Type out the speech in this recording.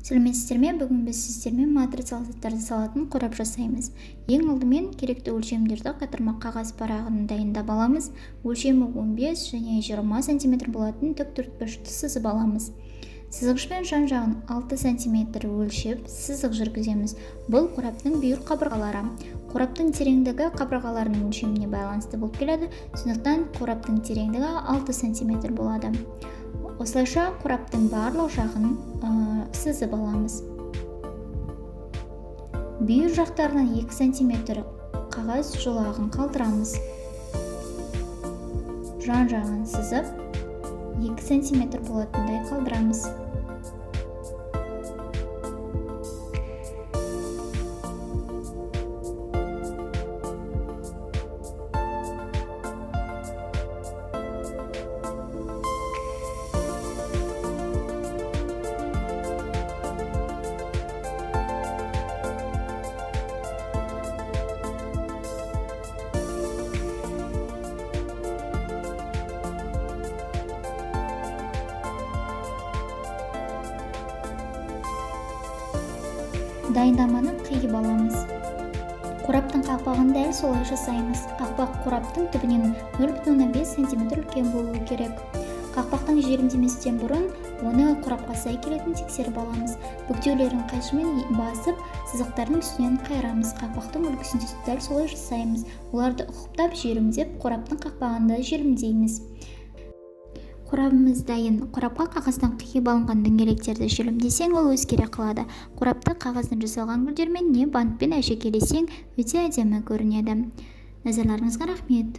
Сәлеметсіздер ме? Бүгін біз сіздермен матрицалық заттарды салатын қорап жасаймыз. Ең алдымен керекті өлшемдерді қайтарма қағаз парағын дайындап аламыз. Өлшемі 15 және 20 сантиметр болатын тік төртбұрышты сызып аламыз. Сызғышпен жан-жағын 6 сантиметр өлшеп, сызық жүргіземіз. Бұл қораптың бүйір қабырғалары. Қораптың тереңдігі қабырғаларының өлшеміне байланысты болып келеді. Сондықтан қораптың тереңдігі 6 сантиметр болады. Осылайша қораптың барлық жағын сызып аламыз. Бүйір жақтарынан 2 сантиметр қағаз жолағын қалдырамыз. Жан-жағын сызып, 2 сантиметр болатындай қалдырамыз. Дайындаманы қиып аламыз. Қораптың қақпағын дәл солай жасаймыз. Қақпақ қораптың түбінен 0,5 сантиметр үлкен болуы керек. Қақпақтың желімдеместен бұрын оны қорапқа сай келетін тексеріп аламыз. Бүктеулерін қайшымен басып, сызықтардың үстінен қайырамыз. Қақпақтың үлгісін дәл солай жасаймыз. Оларды ұқыптап желімдеп, қораптың қақпағын да желімдейміз. Қорабымыз дайын. Қорапқа қағаздан қиып алынған дөңгелектерді желімдесең, ол өзгере қалады. Қорапты қағаздан жасалған гүлдермен не бантпен әшекейлесең, өте әдемі көрінеді. Назарларыңызға рахмет.